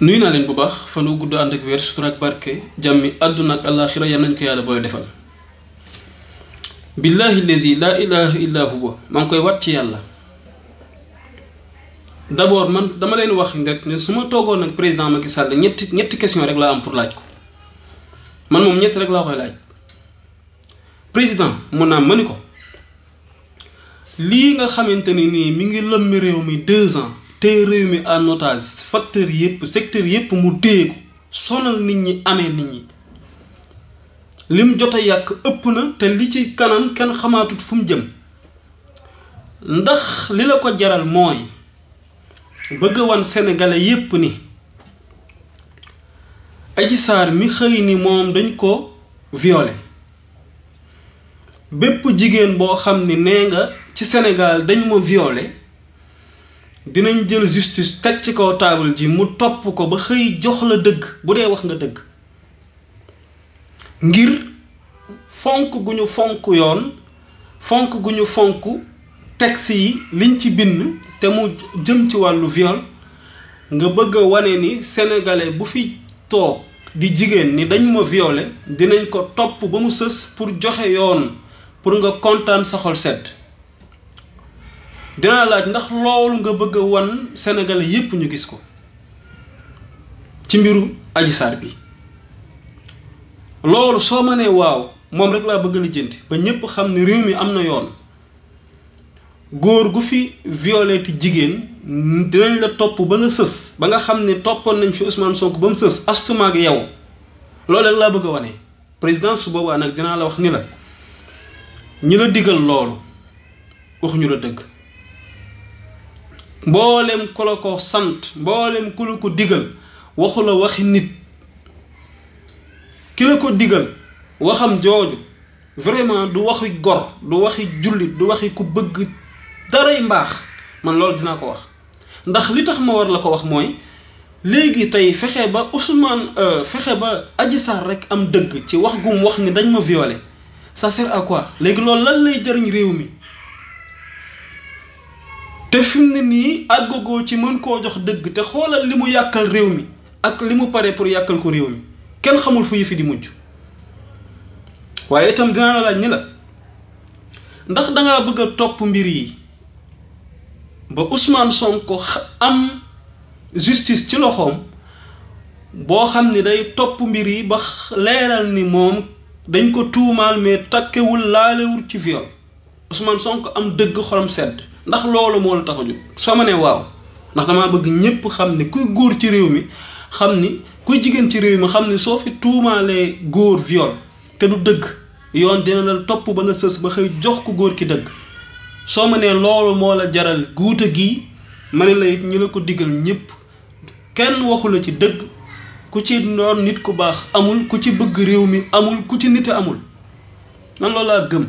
nuyu naa leen bu baax fan wu gudd ànd ak wér sutura ak barke jàmmi àdduna ak àllaaxira yal nañ ko yàlla booy defal. billahi lazi laa ilaha illa huwa maa ngi koy wat ci yàlla. d'abord man dama leen wax rek ne su ma toogoon nag président Macky Sall ñetti question rek laa am pour laaj ko man moom ñett rek laa koy laaj. président mun naa ma ni ko lii nga xamante ni nii mi ngi lëmmi réew mi 2 ans. te réew mi en otage facteur yëpp secteur yëpp mu téye ko sonal nit ñi amee nit ñi lim jot a yàq ëpp na te li ci kanam kenn xamaatut fu mu jëm ndax li la ko jaral mooy bëgg wan sénégalais yëpp ni Adji Sarr mi xëy ni moom dañ ko violé bépp jigéen boo xam ni nee nga ci Sénégal dañ ma violé dinañ jël justice teg ci kaw table ji mu topp ko ba xëy jox la dëgg bu dee wax nga dëgg ngir fonk gu ñu fonk yoon fonk gu ñu fonk texte yi liñ ci bind te mu jëm ci wàllu viol nga bëgg a wane ni sénégalais bu fi toog di jigéen ni dañ ma violé dinañ ko topp ba mu sës pour joxe yoon pour nga kontaan sa xol sedd. dinaa laaj ndax loolu nga bëgg a wan sénégalais yépp ñu gis ko ci mbiru Adji Sarr bi loolu soo ma nee waaw moom rek laa bëgg a lijjanti ba ñépp xam ne réew mi am na yoon góor gu fi violé ti jigéen dinañ la topp ba nga sës ba nga xam ne toppoon nañ fi Ousmane Sonko ba mu sës astuma ak yow loolu rek laa bëgg a wane président su boobaa nag dinaa la wax ni la ñi la digal loolu waxuñu la dëgg. mboolem ku la ko sant mboolem ku la ko digal waxu la waxi nit ki la ko digal waxam jooju vraiment du waxi gor du waxi jullit du waxi ku bëgg daray mbaax man loolu dinaa ko wax ndax li tax ma war la ko wax mooy léegi tey fexe ba fexe ba Adji Sarr rek am dëgg ci wax gum wax ni dañ ma violé ça sert à quoi léegi loolu lan lay jëriñ réew mi te fi mu ne nii àggagoo ci mën koo jox dëgg te xoolal li mu yàkkal réew mi ak li mu pare pour yàkkal ko réew mi kenn xamul fu yëfi di mujj waaye itam dinaa la laaj ni la ndax dangaa bëgg a topp mbir yi ba Ousmane Sonko am justice ci loxoom boo xam ni day topp mbir yi ba leeral ni moom dañ ko tuumaal mais takkewul laalewul ci viol Ousmane Sonko am dëgg xolam sedd ndax loolu moo la tax a jóg soo ma nee waaw ndax damaa bëgg ñépp xam ni kuy góor ci réew mi xam ni kuy jigéen ci réew mi xam ni soo fi tuumaalee góor viol te du dëgg yoon dina la topp ba nga sës ba xëy jox ko góor ki dëgg soo ma nee loolu moo la jaral guute gi ma ne la it ñi la ko digal ñépp kenn waxu la ci dëgg ku ci doon nit ku baax amul ku ci bëgg réew mi amul ku ci nit amul man loolu laa gëm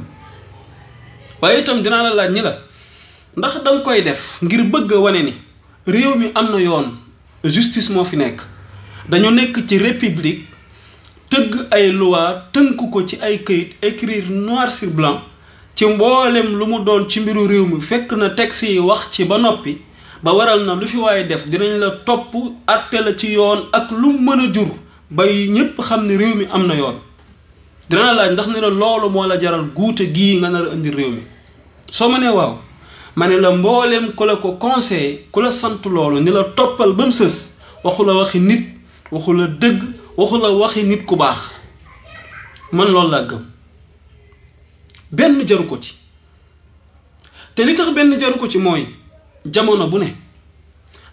waaye itam dinaa la laaj ñi la ndax danga koy def ngir bëgg a wane ni réew mi am na yoon justice moo fi nekk dañu nekk ci république tëgg ay loi tënk ko ci ay këyit écrire noir sur blanc ci mboolem lu mu doon ci mbiru réew mi fekk na texte yi wax ci ba noppi ba waral na lu fi waaye def dinañ la topp àtte la ci yoon ak lu mën a jur bay ñépp xam ne réew mi am na yoon dina laaj ndax ne la loolu moo la jaral guute gii nga nar a indi réew mi soo ma nee waaw ma ne la mbooleem ku la ko conseillé ku la sant loolu ni la toppal ba mu sës waxu la waxi nit waxu la dëgg waxu la waxi nit ku baax man loolu laa gëm benn jaru ko ci te li tax benn jaru ko ci mooy jamono bu ne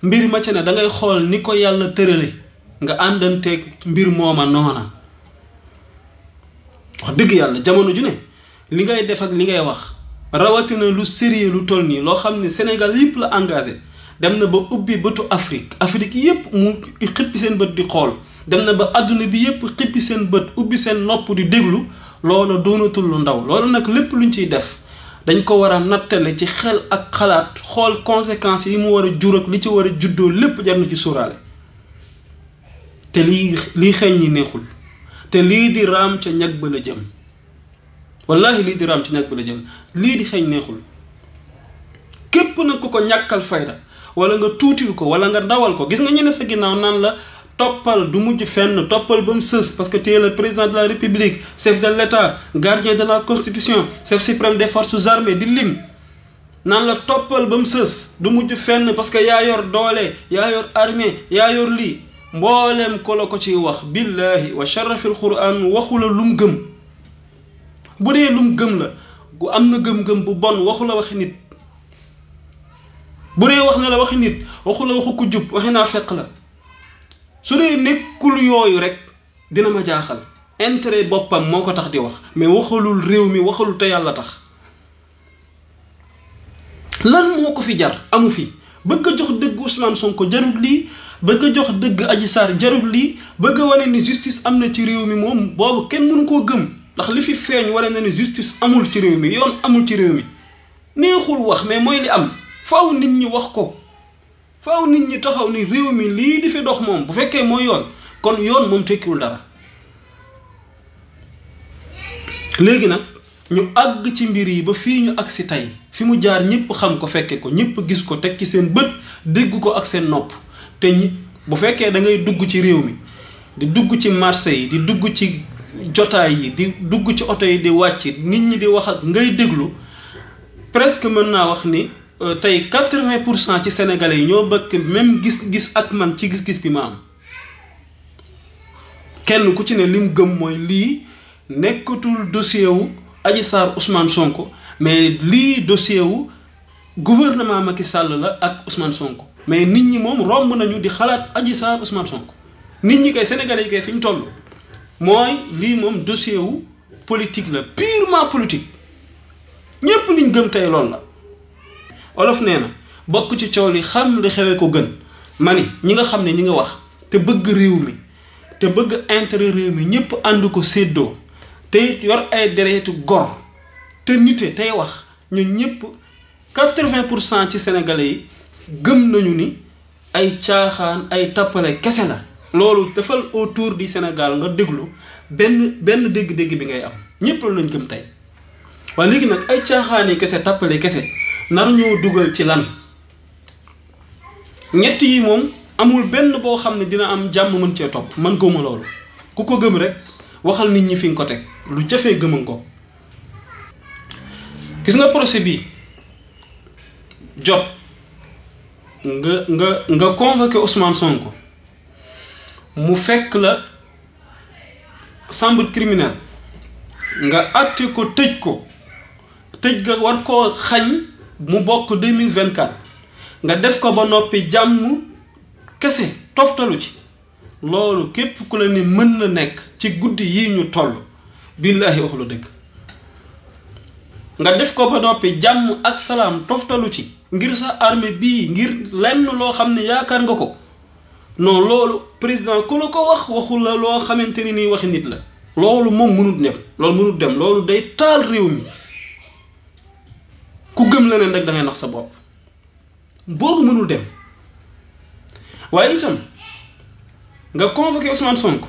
mbir ma ca ne dangay xool ni ko yàlla tërale nga àndanteeg mbir mooma noona wax dëgg yàlla jamono ju ne li ngay def ak li ngay wax rawatina lu sérieux lu toll nii loo xam ne Sénégal yëpp la engagé dem na ba ubbi bëtu Afrique yëpp mu xippi seen bët di xool dem na ba àdduna bi yëpp xippi seen bët ubbi seen nopp di déglu loolu doonatul lu ndaw loolu nag lépp luñ ciy def dañ ko war a nattale ci xel ak xalaat xool conséquences yi mu war a jur ak li ci war a juddoo lépp jar na ci sóoraale te lii xeeñ ñi neexul te lii di raam ca ñag ba la jëm wallahi lii di raam ci ñag ba la jëm lii di xeeñ neexul képp nag ku ko ñàkkal fayda wala nga tuutil ko wala nga ndawal ko gis nga ñene sa ginnaaw naan la toppal du mujj fenn toppal ba mu sës parce que tu es le président de la République chef de l'État gardien de la Constitution chef suprême des forces armées di lim naan la toppal ba mu sës du mujj fenn parce que yaa yor doole yaa yor armée yaa yor lii mboolem ko la ko ci wax billahi wa sharafil quran waxu la lum gëm bu dee lum gëm la gu am na gëm-gëm bu bon waxu la waxi nit bu dee wax na la waxi nit waxu la waxu ku jub waxi naa fekk la su dee nekkul yooyu rek dina ma jaaxal intérêt boppam moo ko tax di wax mais waxalul réew mi waxalul te yàlla tax lan moo ko fi jar amu fi bëgg a jox dëgg Ousmane Sonko jarul lii bëgg a jox dëgg Adji Sarr jarul lii bëgg a wane ni justice am na ci réew mi moom boobu kenn mënu koo gëm ndax li fi feeñ wane na ni justice amul ci réew mi yoon amul ci réew mi neexul wax mais mooy li am faaw nit ñi wax ko faaw nit ñi taxaw ni réew mi lii di fi dox moom bu fekkee mooy yoon kon yoon moom tekkiwul dara léegi nag ñu àgg ci mbir yi ba fii ñu agsi tey fi mu jaar ñëpp xam ko fekke ko ñëpp gis ko teg ci seen bët dégg ko ak seen nopp te ñi bu fekkee da ngay dugg ci réew mi di dugg ci marché yi di dugg ci jotaay yi di dugg ci oto yi di wàcc nit ñi di wax ak ngay déglu presque mën naa wax ni tey 80% ci sénégalais yi ñoo bëgg même gis-gis ak man ci gis-gis bi ma am kenn ku ci ne lim gëm mooy lii nekkatul dossier wu Adji Sarr Ousmane Sonko mais lii dossier wu gouvernement Macky Sall la ak Ousmane Sonko mais nit ñi moom romb nañu di xalaat Adji Sarr Ousmane Sonko nit ñi kay sénégalais yi kay fi ñu toll mooy lii moom dossier wu politique la purement politique ñépp liñ gëm tey loolu la olof nee na bokk ci coow li xam li xewee ko gën ma ni ñi nga xam ne ñi nga wax te bëgg réew mi te bëgg intérêt réew mi ñépp ànd ko séddoo te yor ay deretu gor te nite tey wax ñun ñépp 80% ci sénégalais yi gëm nañu ni ay caaxaan ay tappale kese la loolu defal autour du Sénégal nga déglu benn dégg-dégg bi ngay am ñépp loolu lañ gëm tey waaye léegi nag ay caaxaani kese tappale kese nar ñoo dugal ci lan ñett yi moom amul benn boo xam ne dina am jàmm mën cee topp man gëmuma loolu ku ko gëm rek waxal nit ñi fi nga ko teg lu jafee gëman ko gis nga procès bi jot nga convoqué Ousmane Sonko mu fekk la chambre criminelle nga àtte ko tëj ga war koo xañ mu bokk 2024 nga def ko ba noppi jàmm kese toftalu ci loolu képp ku la ni mën na nekk ci guddi yi ñu toll billaahi wax lu dëgg nga def ko ba noppi jàmm ak salaam toftalu ci ngir sa armée bii ngir lenn loo xam ne yaakaar nga ko non loolu président ku la ko wax waxul la loo xamante ni nii waxi nit la loolu moom mënut dem loolu day taal réew mi ku gëm leneen rek da ngay nax sa bopp boobu mënul dem waaye itam nga convoqué Ousmane Sonko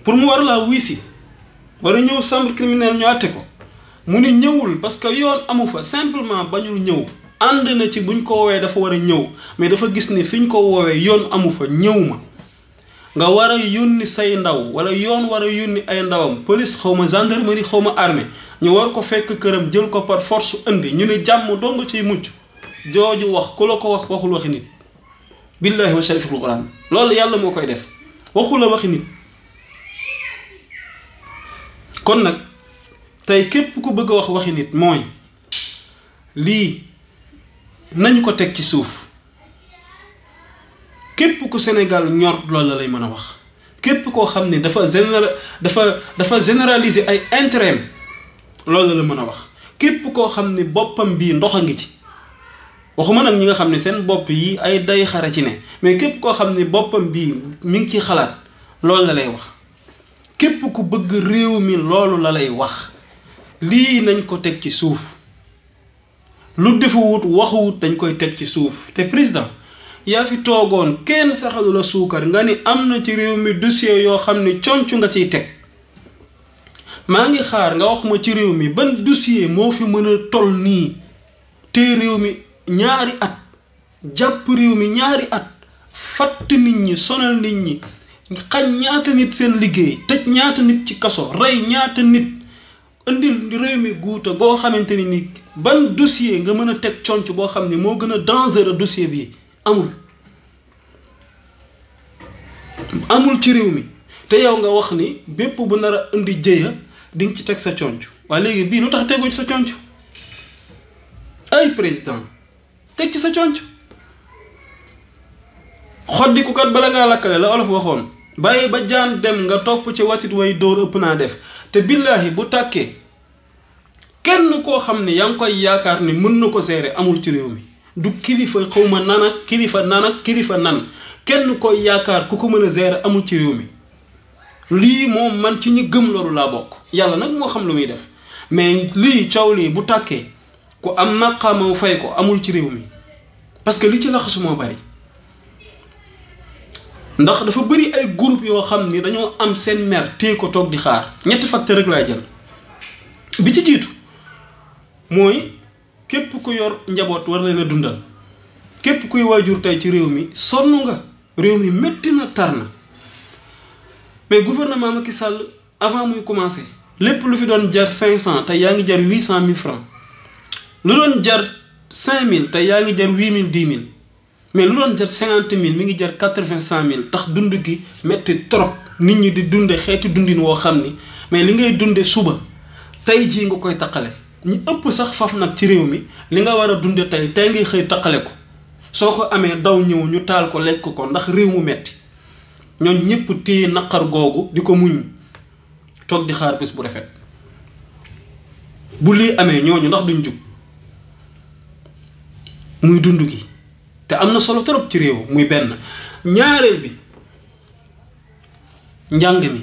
pour mu war laa wuy si war a ñëw chambre criminelle ñu àtte ko mu ni ñëwul parce que yoon amu fa simplement bañul ñëw ànd na ci buñ ko woowee dafa war a ñëw mais dafa gis ni fi ñu ko woowee yoon amu fa ñëw ma nga war a yónni say ndaw wala yoon war a yónni ay ndawam police xaw ma gendarmerie xaw ma armée ñu war ko fekk këram jël ko par force indi ñu ne jàmm dong ciy mucc jooju wax ku la ko wax waxul waxi nit billahi wa sharifil quran loolu yàlla moo koy def waxul la waxi nit kon nag tey képp ku bëgg a wax waxi nit mooy lii nañu ko teg ci suuf képp ku Sénégal ñor loolu la lay mën a wax képp koo xam ne dafa généraliser ay intérêt loolu la mën a wax képp koo xam ne boppam bii ndox a ngi ci waxuma nag ñi nga xam ne seen bopp yi ay day xare ci ne mais képp koo xam ne boppam bii mi ngi ciy xalaat loolu la lay wax képp ku bëgg réew mi loolu la lay wax lii nañ ko teg ci suuf lu defuwut waxuwut dañ koy teg ci suuf te président yaa fi toogoon kenn saxalu la suukar nga ni am na ci réew mi dossier yoo xam ne conc nga ciy teg maa ngi xaar nga wax ma ci réew mi ban dossier moo fi mën a toll nii te réew mi ñaari at jàpp réew mi ñaari at fatt nit ñi sonal nit ñi xañ ñaata nit seen liggéey tëj ñaata nit ci kaso rey ñaata nit indil réew mi guuta goo xamante ni ban dossier nga mën a teg conc boo xam ne moo gën a dangereux dossier bi amul ci réew mi te yow nga wax ni bépp bu nar a indi jëya di nga ci teg sa conc waaye léegi bii lu tax tegoo ci sa conc ay président teg ci sa conc xoddi ku kat bala ngaa lakkale la olof waxoon bàyyi ba jaan dem nga topp ci watit way dóor ëpp naa def te billaahi bu tàkkee kenn koo xam ne yaa ngi koy yaakaar ni mën na ko gérer amul ci réew mi du kilifa xawma nan ak kilifa nan ak kilifa nan kenn koy yaakaar ku ko mën a gérer amul ci réew mi lii moom man ci ñi gëm loolu laa bokk yàlla nag moo xam lu muy def mais lii coow lii bu tàkkee ku am maqaama fay ko amul ci réew mi parce que li ci laxasu moo bari ndax dafa bëri ay groupe yoo xam ni dañoo am seen mer téye ko toog di xaar ñetti facteur rek laay jël bi ci jiitu mooy képp ku yor njaboot war leen a dundal képp kuy waajur tey ci réew mi sonn nga réew mi métti na tar na mais gouvernement Macky Sall avant muy commencé lépp lu fi doon jar 500 tey yaa ngi jar 800 000 francs lu doon jar 5000 tey yaa ngi jar 8000 10 000 mais lu doon jar 50 000 mi ngi jar 80 100 000 tax dund gi métti trop nit ñi di dunde xeeti dundin woo xam ni mais li ngay dunde suba tey jii nga koy taqale ñi ëpp sax faf nag ci réew mi li nga war a dunde tey ngay xëy taqale ko soo ko amee daw ñëw ñu taal ko lekk ko ndax réew mu metti ñoon ñëpp téye naqar googu di ko muñ toog di xaar bés bu rafet bu lii amee ñooñu ndax duñ jug muy dund gi te am na solo trop ci réew muy benn ñaareel bi njàng mi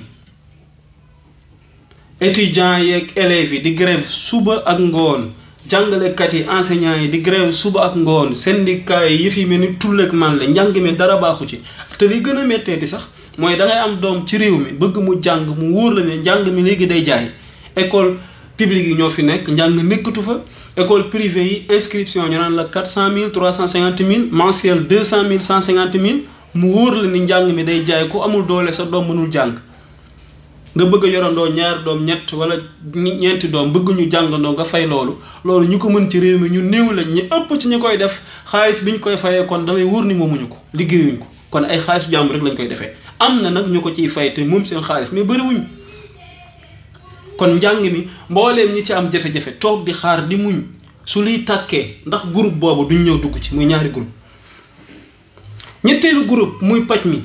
étudiants yeeg élèves yi di grève suba ak ngoon jàngalekat yi enseignants yi di grève suba ak ngoon syndicat yi yëf yi mel ni tulleeg man la njàng mi dara baaxu ci te li gën a méttee di sax mooy dangay am doom ci réew mi bëgg mu jàng mu wóor la ne njàng mi léegi day jaay école publique yi ñoo fi nekk njàng nekkatu fa école privée yi inscription ñu naan la 400 000 350 000 mensuel 200 000 150 000 mu wóor la ni njàng mi day jaay ku amul doole sa doom mënul jàng nga bëgg a yorandoo ñaar doom ñett wala ñeenti doom bëgg ñu jàngandoo nga fay loolu ñu ko mën ci réew mi ñu néew lañ ñi ëpp ci ñu koy def xaalis bi ñu koy fayee kon da lay wóor ni moomuñu ko liggéeyuñ ko kon ay xaalis jàmbur rek lañ koy defee am na nag ñu ko ciy fay te moom seen xaalis mais bëriwuñ kon njàng mi mbooleem ñi ci am jafe-jafe toog di xaar di muñ su liy tàkkee ndax groupe boobu duñ ñëw dugg ci muy ñaari groupe ñetteelu groupe muy paj mi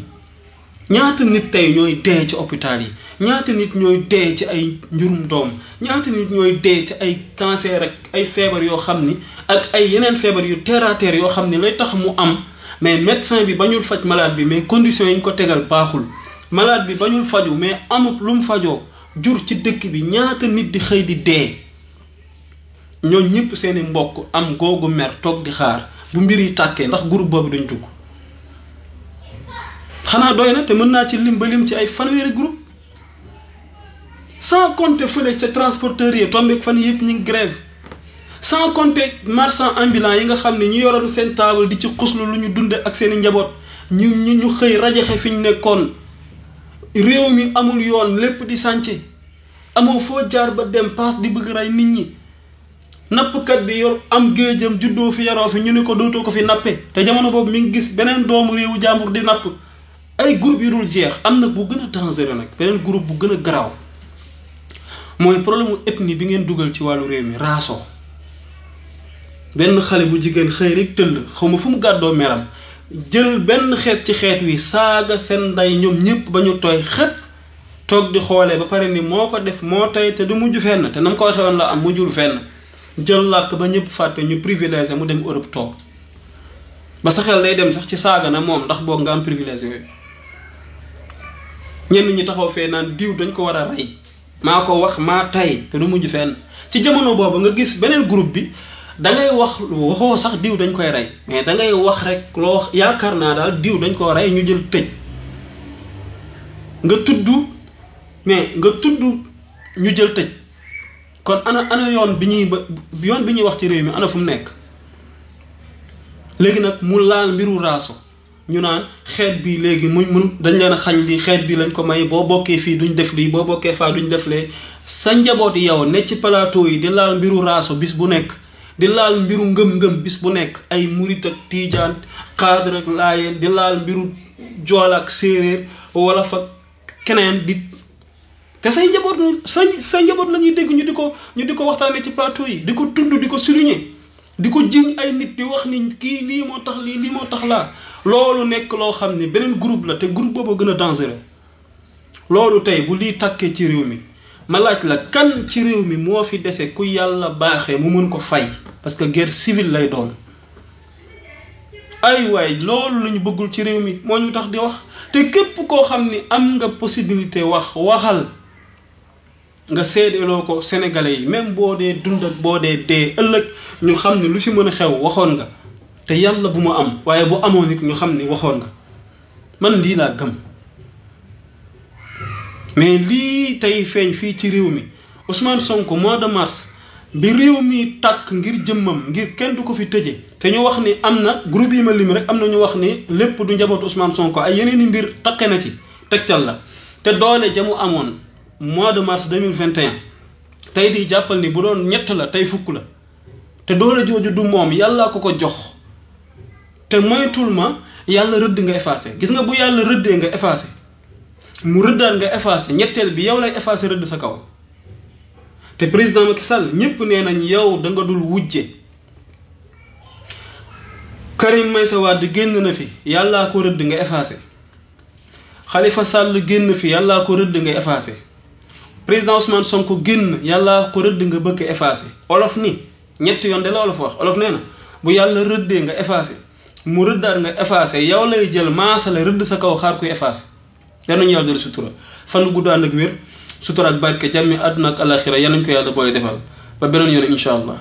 ñaata nit tey ñooy dee ci hôpital yi ñaata nit ñooy dee ci ay njurum doom ñaata nit ñooy dee ci ay cancer ak ay feebar yoo xam ni ak ay yeneen feebar yu terre à terre yoo xam ni lay tax mu am mais médecin bi bañul faj malade bi mais conditions yi ñu ko tegal baaxul malade bi bañul faju mais amut lu mu fajoo jur ci dëkk bi ñaata nit di xëy di dee ñoo ñëpp seeni mbokk am googu mer toog di xaar bu mbir yi tàkkee ndax groupe boobu dañ dugg xanaa doy na te mën naa ci lim ba lim ci ay fanweeri groupe sans compter fële ca transporteurs yi tombeek fan yëpp ñu ngi grève sans compter marchands ambulants yi nga xam ne ñu yoroon seen table di ci xuslu lu ñu dunde ak seeni njaboot ñu xëy rajaxe fi ñu nekkoon réew mi amul yoon lépp di sànce amoo foo jaar ba dem paas di bëgg rey nit ñi nappkat bi yor am géejam juddoo fi yaroo fi ñu ne ko dootoo ko fi nappe te jamono boobu mi ngi gis beneen doomu réewu jàmbur di napp ay groupe yu dul jeex am na bu gën a dangereux nag beneen groupe bu gën a garaaw mooy problème mu ethnie bi ngeen dugal ci wàllu réew mi raaso benn xale bu jigéen xëy rek tëll xaw ma fu mu gàddoo meram jël benn xeet ci xeet wi saaga seen ndey ñoom ñëpp ba ñu tooy xet toog di xoolee ba pare ni moo ko def moo tey te du mujj fenn te na mu ko waxee woon la am mujjul fenn jël làkk ba ñëpp fàtte ñu privilégié mu dem Europe toog ba sa xel day dem sax ci saaga na moom ndax boog nga am privilégié yooyu ñenn ñi taxaw fee naan diw dañ ko war a rey maa ko wax maa tay te du mujj fenn ci jamono boobu nga gis beneen groupe bi dangay wax waxoo sax diw dañ koy rey mais dangay wax rek loo wax yaakaar naa daal diw dañ ko rey ñu jël tëj nga tudd ñu jël tëj kon ana yoon bi ñuy wax ci réew mi ana fu mu nekk léegi nag mu laal mbiru raaso ñu naan xeet bi léegi mun dañ leen a xañ li xeet bi lañ ko may boo bokkee fii duñ def lii boo bokkee faa duñ def lee sa njaboot yow ne ci plateau yi di laal mbiru raaso bis bu nekk di laal mbiru ngëm-ngëm bis bu nekk ay murit ak tiijaan xaadir ak laayeen di laal mbiru jool ak séeréer wala fa keneen di te say njaboot sa njaboot la ñuy dégg ñu di ko waxtaanee ci plateau yi di ko tudd di ko souligner di ko jiñ ay nit di wax ni kii lii moo tax lii moo tax laa loolu nekk loo xam ni beneen groupe la te groupe boobu gën a dangereux loolu tey bu lii tàkkee ci réew mi ma laaj la kan ci réew mi moo fi dese ku yàlla baaxee mu mën ko fay parce que guerre civile lay doon ay waay loolu la ñu bëggul ci réew mi moo ñu tax di wax te képp koo xam ni am nga possibilité waxal nga seedeloo ko sénégalais yi même boo dee dund ak boo dee dee ëllëg ñu xam ne lu ci mën a xew waxoon nga te yàlla bu ma am waaye bu amoon nit ñu xam ni waxoon nga man lii laa gëm mais lii tey feeñ fii ci réew mi Ousmane Sonko mois de mars bi réew mi tàkk ngir jëmmam ngir kenn du ko fi tëje te ñu wax ni am na groupe yi ma lim rek am na ñu wax ni lépp du njabootu Ousmane Sonko ay yeneen i mbir taqe na ci tegtal la te doole jamu amoon mois de mars 2021 tey di jàppal ni bu doon ñett la tey fukk la te doole jooju du moom yàllaa ko jox te moytul ma yàlla rëdd nga effacé gis nga bu yàlla rëddee nga effacé mu rëddaan nga effacé ñetteel bi yow lay effacé rëdd sa kaw te président Macky Sall ñépp nee nañ yow da nga dul wujje Karim Meïssa Wade génn na fi yàllaa ko rëdd nga effacé Khalifa Sall génn fi yàllaa ko rëdd nga effacé président Ousmane Sonko génn yàllaa ko rëdd nga bëgg effacé olof ni ñetti yoon de la olof wax olof nee na bu yàlla rëddee nga effacé mu rëddaat nga effacé yow lay jël maasale rëdd sa kaw xaar kuy effacé yal nañu yàlla dolli sutura fan gudd ànd ak wér sutura ak barke jàmmi àdduna ak alaxira yal nañu ko yàlla boole defal ba beneen yoon incha allah